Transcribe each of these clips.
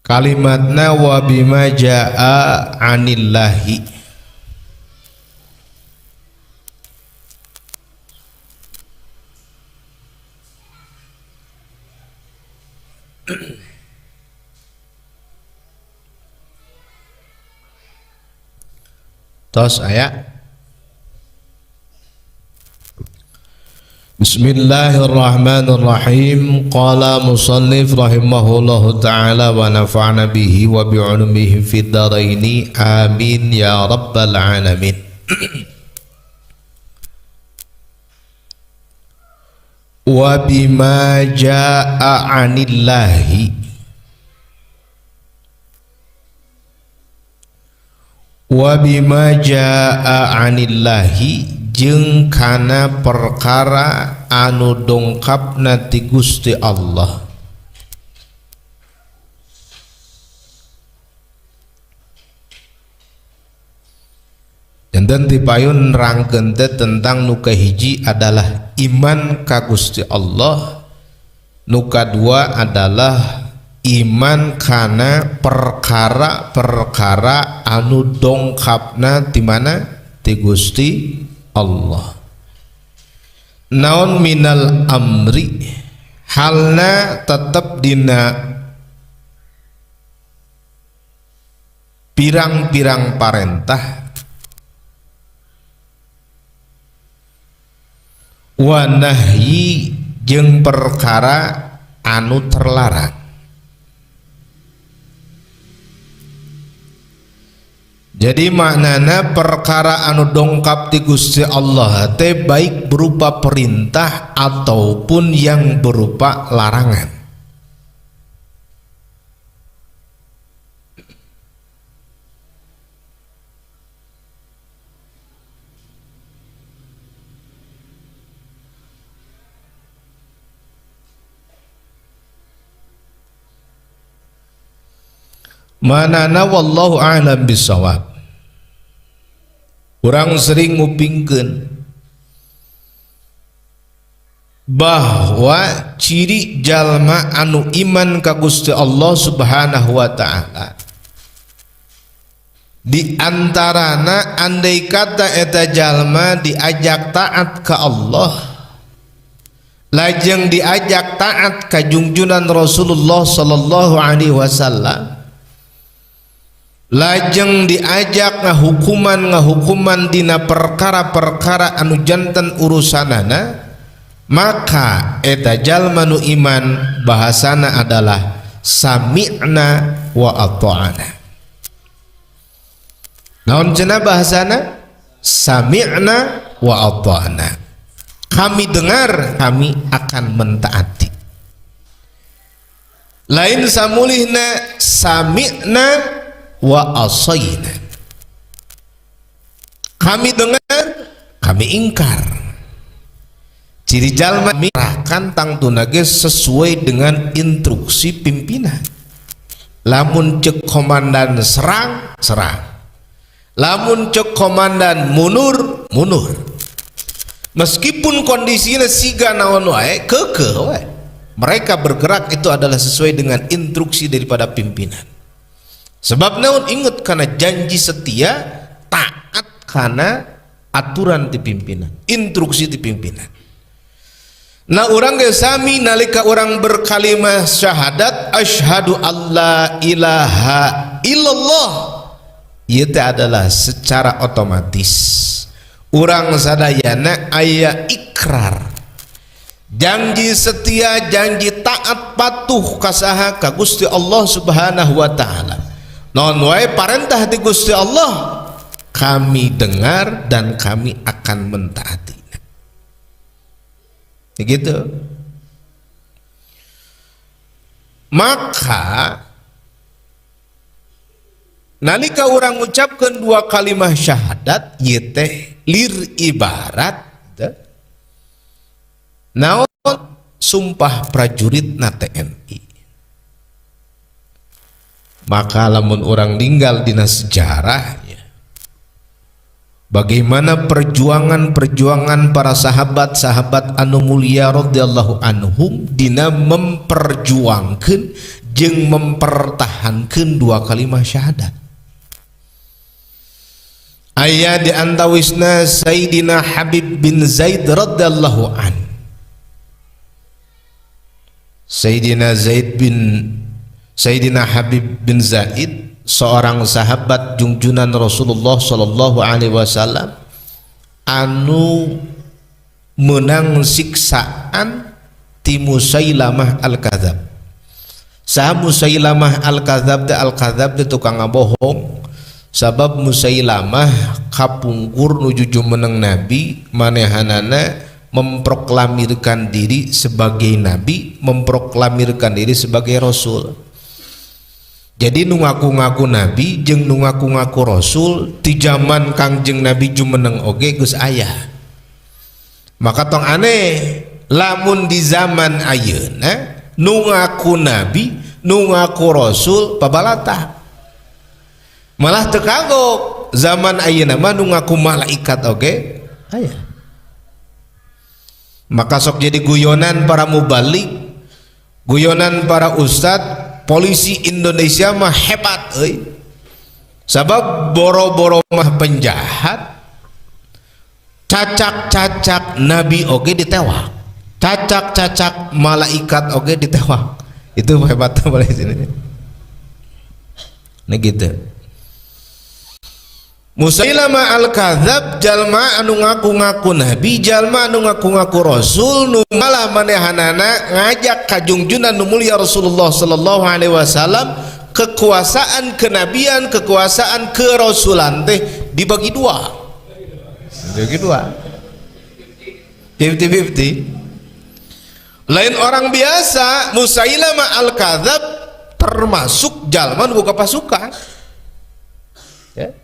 Kalimatna wa bima jaa anillahi. Tos aya. Bismillahirrahmanirrahim. Qala musannif rahimahullahu ta'ala wa nafa'na bihi wa bi'ulumihi fid dharaini. Amin ya rabbal alamin. Wa bima jaa 'anillahi, wa bima jaa 'anillahi jeung kana perkara anu dongkapna ti Gusti Allah. Janten tipayun nerangkeun teh tentang nu kahiji adalah iman ka Gusti Allah, nu kadua adalah iman kana perkara-perkara anu dongkapna ti mana? Ti Gusti Allah. Naon minal amri, halna tetep dina pirang-pirang parentah, wa nahyi jeung perkara anu terlarang. Jadi maknana perkara anu dongkap ti Gusti Allah teh baik berupa perintah ataupun yang berupa larangan. Manana wallahu a'lam bissawab. Urang sering ngupingkeun bahwa ciri jalma anu iman ka Gusti Allah Subhanahu wa ta'ala di antarana andai kata eta jalma diajak taat ka Allah, lajeng diajak taat ka jungjunan Rasulullah sallallahu alaihi wasallam, lajeng diajak ngahukuman dina perkara-perkara anu janten urusanana, maka eta jalma nu iman bahasana adalah sami'na wa ata'na. Naon cenah bahasana? Sami'na wa ata'na. Kami dengar, kami akan mentaati. Lain samulihna sami'na wa asaina. Kami dengar, kami ingkar. Ciri jalma mirahkan tangtuna ge sesuai dengan instruksi pimpinan. Lamun cek komandan serang, serang. Lamun cek komandan mundur, mundur. Meskipun kondisinya siga naon wae, keukeuh wae. Mereka bergerak itu adalah sesuai dengan instruksi daripada pimpinan. Sebab naon, inget karena janji setia, taat karena aturan di pimpinan, instruksi di pimpinan. Nah urang ge sami nalika urang berkalimah syahadat asyhadu alla ilaha illallah, ieu teh adalah secara otomatis urang sadayana aya ikrar, janji setia, janji taat patuh kasaha ka Gusti Allah Subhanahu wa ta'ala. Non wae parentah di Gusti Allah kami dengar dan kami akan mentaati. Begitu. Maka nalika urang ngucapkeun dua kalimah syahadat ieu teh lir ibarat naon sumpah prajurit na TNI. Maka lamun orang ninggal dina sejarahnya bagaimana perjuangan-perjuangan para sahabat-sahabat anu mulia radhiyallahu anhum dina memperjuangkeun jeung mempertahankan dua kalimat syahadat. Aya di antawisna Sayyidina Habib bin Zaid radhiyallahu an. Sayyidina Zaid bin Sayyidina Habib bin Zaid, seorang sahabat jungjunan Rasulullah sallallahu alaihi wasallam anu menang siksaan ti Musailamah al-Kadzab. Saha Musailamah al-Kadzab teh? Al-Kadzab teh tukang ngabohong, sabab Musailamah kapungkur nuju jumeneng nabi, manehanana memproklamirkan diri sebagai nabi, memproklamirkan diri sebagai rasul. Jadi nu ngaku-ngaku nabi jeung nu ngaku-ngaku rasul di zaman Kangjeng Nabi jumeneng oge geus aya. Maka tong aneh lamun di zaman ayeuna nu ngaku nabi, nu ngaku rasul pabalatah. Malah teu kagok, zaman ayeuna mah nu ngaku malaikat oge aya. Maka sok jadi guyonan para mubalig, guyonan para ustad, polisi Indonesia mah hebat euy. Sabab boro-boro mah penjahat, cacak-cacak nabi oge ditewak, cacak-cacak malaikat oge ditewak. Itu hebat polisi ini. Ini gitu. Musailamah al-Kadzab jalma anu ngaku-ngaku nabi, jalma anu ngaku-ngaku rasul, nu malah manehanana ngajak ka jungjunan nu mulia Rasulullah sallallahu alaihi wasallam, kekuasaan kenabian, kekuasaan kerasulan teh dibagi dua, dibagi dua, 50-50. Lain orang biasa Musailamah al-Kadzab, termasuk jalma nu boga pasukan ya.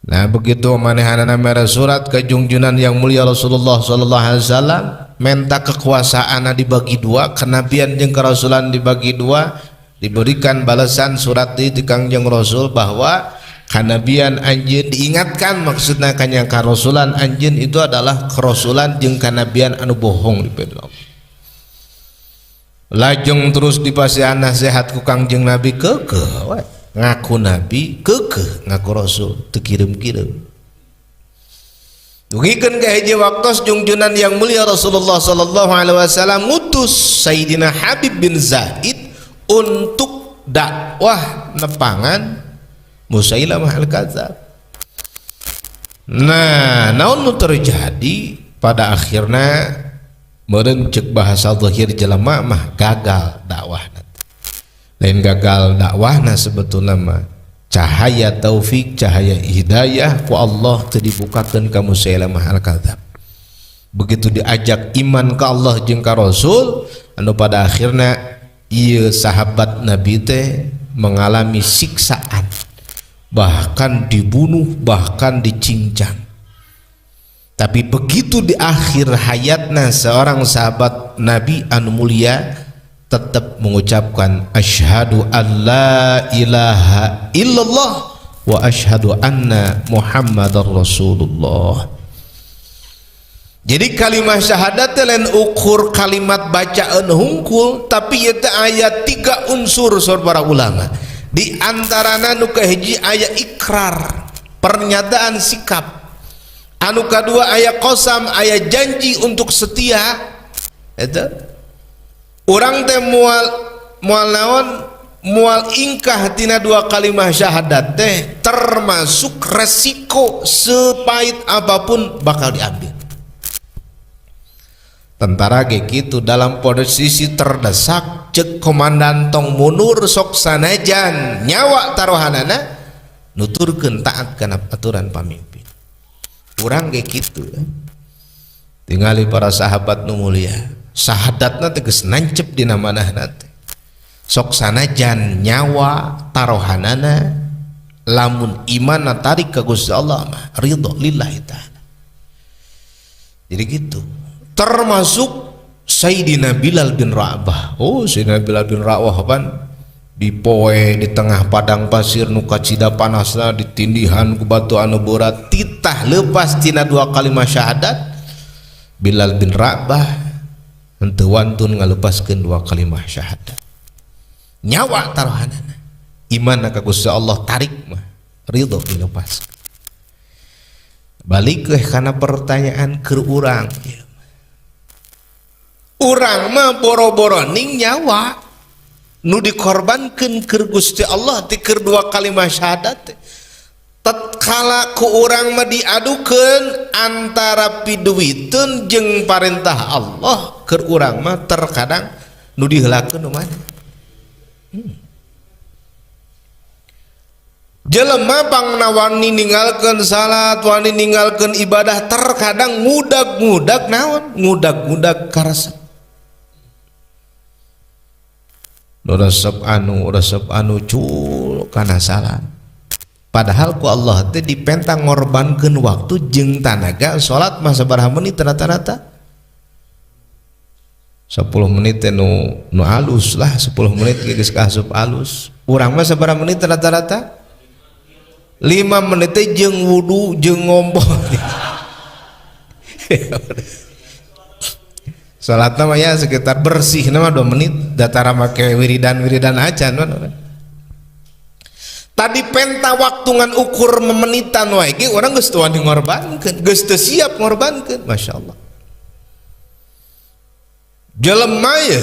Nah, begitu manehanana mere surat ke jungjunan yang mulia Rasulullah sallallahu alaihi wasallam, menta kekuasaan dibagi dua, kenabian jeung kerasulan dibagi dua, diberikan balasan surat di Kangjeng Rasul bahwa kanabian anjeun diingatkan, maksudnya kanyang karasulan anjeun itu adalah kerasulan jeung kanabian anu bohong di Allah. Lajeng terus dipasihan nasihat ku Kangjeng Nabi, keukeuh we ngaku nabi, keukeuh ngaku rasul, teu kirim-kirim. Dugikeun ka hiji waktos, jungjunan yang mulia Rasulullah sallallahu alaihi wasallam ngutus Sayyidina Habib bin Zaid untuk dakwah nepangan Musailamah al-Kadzab. Nah, naon nu terjadi pada akhirnya? Meureun ceuk bahasa zahir jelema mah gagal dakwahna. Lain gagal dakwahna, sebetulnya mah cahaya taufik, cahaya hidayah ku Allah teu dibukakeun ka Musailamah al-Kadzab. Begitu diajak iman ke Allah jeung ka Rasul, anu pada akhirnya ieu sahabat Nabi teh mengalami siksaan, bahkan dibunuh, bahkan dicincang. Tapi begitu di akhir hayatna, seorang sahabat Nabi anu mulia tetap mengucapkan asyhadu an la ilaha illallah wa asyhadu anna Muhammadar Rasulullah. Jadi kalimat syahadat teh lain ukur kalimat bacaan hungkul, tapi itu aya tiga unsur saur para ulama. Di antarana nu kahiji aya ikrar, pernyataan sikap. Anu kadua aya kosam, aya janji untuk setia. Eta urang teh moal moal naon, moal ingkah tina dua kalimat syahadat teh, termasuk resiko sepahit apapun bakal diambil. Tentara ge gitu, dalam posisi terdesak, cek komandan tong mundur, sok sanajan nyawa taruhanana, nuturkeun taat kana aturan pamimpin. Urang ge kitu eh. Tingali para sahabat nu mulia, syahadatna tegas nancep dina manahna teh, sok sanajan nyawa taruhanana, lamun iman tarik ke Gusti Allah mah ridho lillahi ta'ala. Jadi gitu, termasuk Sayyidina Bilal bin Rabah. Oh, Sayyidina Bilal bin Rabah pan dipoe di tengah padang pasir nu kacida panasna, ditindihan ku batu anu berat, titah lepas tina dua kalimat syahadat. Bilal bin Rabah henteu wantun ngalepaskeun dua kalimat syahadat. Nyawa taruhanana. Iman ka Gusti Allah tarik mah ridho dilepas. Balik ke kana pertanyaan keur urang. Urang mah boro-boro ning nyawa nu dikorbankeun keur Gusti Allah ti keur dua kalimat syahadat. Tatkala ku urang mah diadukeun antara piduiteun jeung parentah Allah, keur urang mah terkadang nu diheulakeun nu mana. Jelema pangna wani ninggalkeun salat, wani ninggalkeun ibadah, terkadang ngudag-ngudag naon? Ngudag-ngudag karesep. Nu resep anu cul kana salat. Padahal ku Allah teh dipenta ngorbankeun waktu jeung tanaga salat mah sabaraha menit rata-rata? 10 menit teh nu alus lah, 10 menit geus kaasup alus. Urang mah sabaraha menit rata-rata? 5 menit teh jeung wudu jeung ngompol. Salatna mah ya sekitar bersih mah 2 menit, datara make wiridan-wiridan acan mah. Tadi penta waktu ngan ukur memenitan wae ge urang geus teu wani ngorbankeun, geus teu siap ngorbankeun, masyaallah. Jelema ye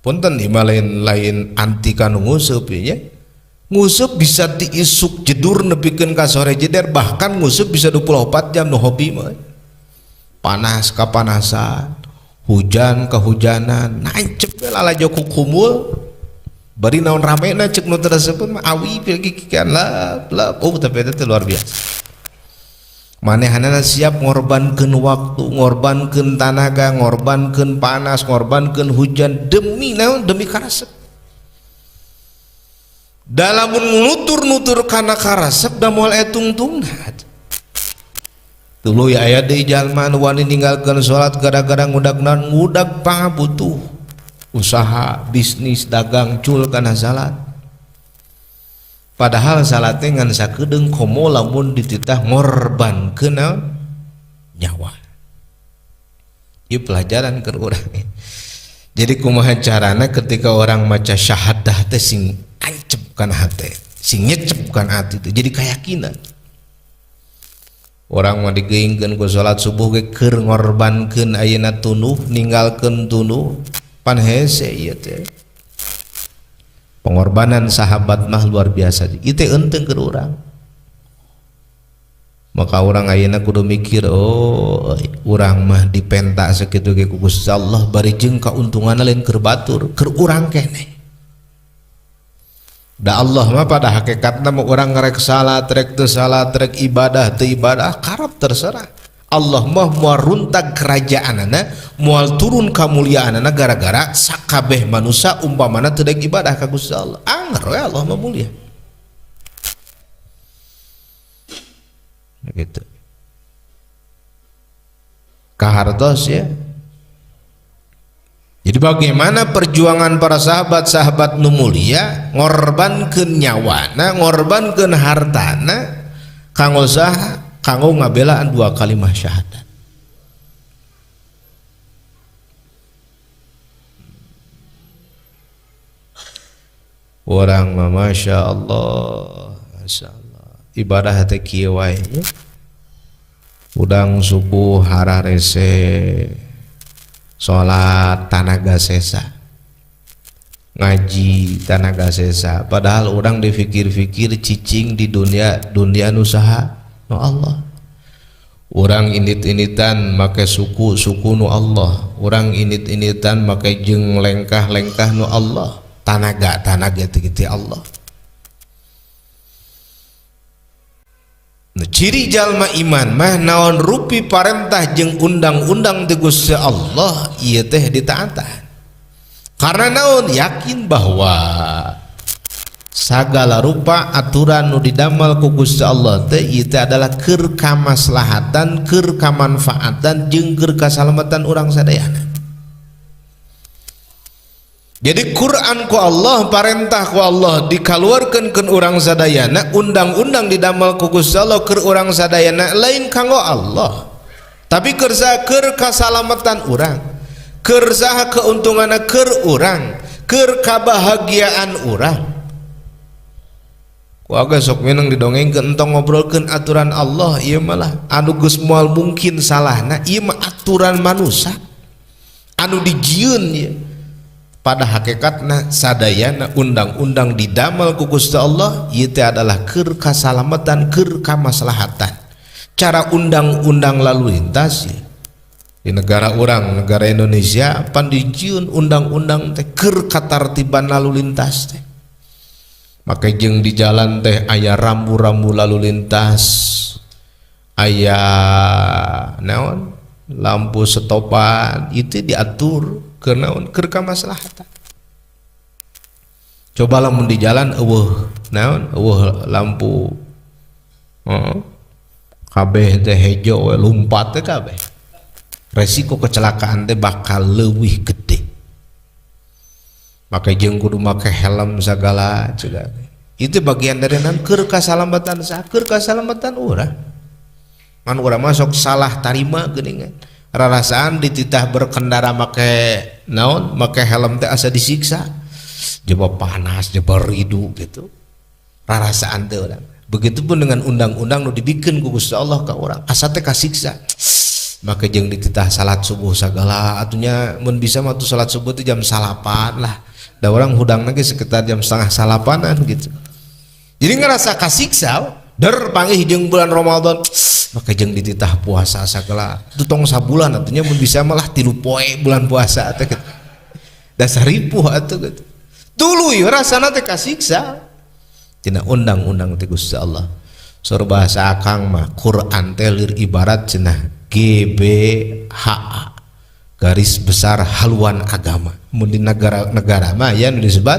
punten ieu mah lain anti kanu nguseup nya. Nguseup bisa diisuk jedur nepikeun ka sore jeder, bahkan nguseup bisa 24 jam nu hobi mah. Panas kapanasan, hujan kehujanan, nancep we lalajo kukumul. Bari naon ramena cek nu tersebut mah awi kikian lap lap. Oh tapi eta teh luar biasa. Manehanana siap ngorbankeun waktu, ngorbankeun tanaga, ngorbankeun panas, ngorbankeun hujan demi naon? Demi karesep. Dalamun nutur-nutur kana karesep da moal etungtungna. Tuluy aya deui jalma nu wani ninggalkeun salat gara-gara ngudagna ngudag pangabutuh. Usaha, bisnis, dagang cul kana salat. Padahal salat teh ngan sakedeung komo lamun dititah ngorbankeun nyawa. Ieu pelajaran keur urang. Jadi kumaha carana ketika orang maca syahadah teh sing ancep kana hate, sing nyecep kana hati teh jadi keyakinan. Orang mah digeingkeun ku salat subuh ge keur ngorbankeun ayeuna tunuh, ninggalkeun tunuh, pan hese ieu teh. Pengorbanan sahabat mah luar biasa. Ieu teh eunteng keur urang. Maka urang ayeuna kudu mikir, oh urang mah dipenta sakitu ge ku Gusti Allah bari jeung kauntunganna lain keur batur, keur urang keneh. Da Allah mah pada hakikatna mah urang rek salat, rek teu salat, rek ibadah teu ibadah, karep terserah. Allah mah moal runtag kerajaanana, moal turun kamuliaanana gara-gara sakabeh manusia umpamana teu daek ibadah ka Gusti Allah. Anger we Allah mah mulia. Gitu. Kahartos ya. Jadi bagaimana perjuangan para sahabat-sahabat nu mulia ngorbankeun nyawana, ngorbankeun hartana kanggo saha? Kanggo ngabelaan dua kalimat syahadat. Orang mah masya Allah, masya Allah. Ibadah teh kieu wae nya. Udang subuh hararese, salat tanaga sesa, ngaji tanaga sesa. Padahal orang dipikir-pikir cicing di dunia, dunia nu saha? Nu Allah. Orang init-initan make suku, suku nu Allah. Orang init-initan make jeung lengkah-lengkah nu Allah. Tanaga, tanaga teh kitu Allah. Nah, ciri jalma iman mah naon rupi parentah jeung undang-undang ti Gusti Allah ieu teh ditaatan. Karena naon yakin bahwa sagala rupa aturan nu didamel ku Gusti Allah teh ieu teh adalah keur kamaslahatan, keur kamanfaatan jeung keur kasalamatan urang sadayana. Jadi Quran ku Allah, parentah ku Allah dikaluarkeun keun urang sadayana, undang-undang didamel ku Gusti Allah keur urang sadayana lain kanggo Allah. Tapi keur saha? Keur kasalamatan urang. Keur saha keuntunganna? Keur urang. Keur kabahagiaan urang. Ku aga sok menang didongengkeun, entong ngobrolkeun aturan Allah, ieu malah anu geus moal mungkin salahna, ieu mah aturan manusia anu dijieun ieu. Pada hakikatna sadayana undang-undang didamel ku Gusti Allah ieu teh adalah keur kasalamatan, keur kamaslahatan. Cara undang-undang lalu lintas ya, di negara orang, negara Indonesia, pan dijieun undang-undang teh keur katartiban lalu lintas teh. Make jeung di jalan teh aya rambu-rambu lalu lintas, aya naon, lampu setopan, itu diatur keur naon? Keur kamaslahatan. Coba lamun di jalan euweuh naon, euweuh lampu, kabeh teh hejo we, lumpat teh kabeh, resiko kecelakaan teh bakal leuwih gede. Make jeung kudu make helm segala juga, itu bagian dari naon? Keur kasalamatan sa, keur kasalamatan urang. Man urang masuk salah tarima geuningan, rarasaan dititah berkendara make naon, make helm teh asa disiksa, jaba panas, jaba ridu gitu rarasaan teh urang. Begitupun dengan undang-undang nu dibikin ku Gusti Allah ka urang, asa teh kasiksa. Maka jeung dititah salat subuh segala atunya, mun bisa mah tuh salat subuh itu jam 9 lah, da orang hudang lagi sekitar jam 8.30an gitu, jadi ngerasa kasiksa. Der panggih jeung bulan Ramadan, maka jeung dititah puasa segala itu tong sabulan atunya, mun bisa malah 3 poe bulan puasa teh gitu. Dasar ripuh atuh gitu, tuluy rasana teh kasiksa tina undang-undang ti Gusti Allah. Sur bahasa akang mah Quran teh lir ibarat cenah GBHA, garis besar haluan agama. Mun di negara-negara mah ya nu disebut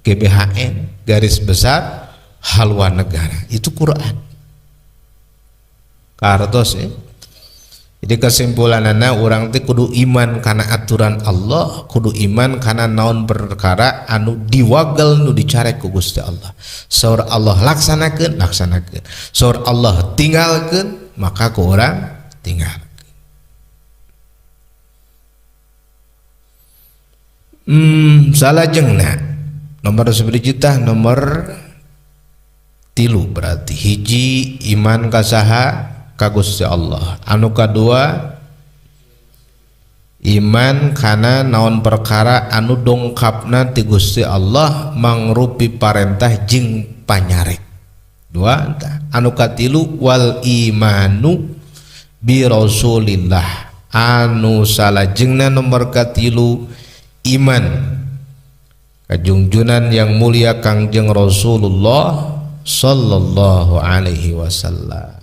GBHN, garis besar haluan negara, itu Quran. Kartos ya. Jadi kesimpulannya, orang teh kudu iman karena aturan Allah, kudu iman karena naon perkara anu diwagel, nu dicarek ku Gusti Allah. Saur Allah laksanakeun, laksanakeun. Saur Allah tinggalkeun, maka ku urang tinggalkeun. Salajengna nomor juta nomor 3, berarti hiji iman kasaha? Ka Gusti Allah. Anu kadua iman kana naon perkara anu dongkapna ti Gusti Allah mangrupi parentah jeung panyarek, dua entah. Anu katilu wal imanu bi Rasulillah. Anu salajengna nomor katilu iman kajungjunan yang mulia Kangjeng Rasulullah sallallahu alaihi wasallam.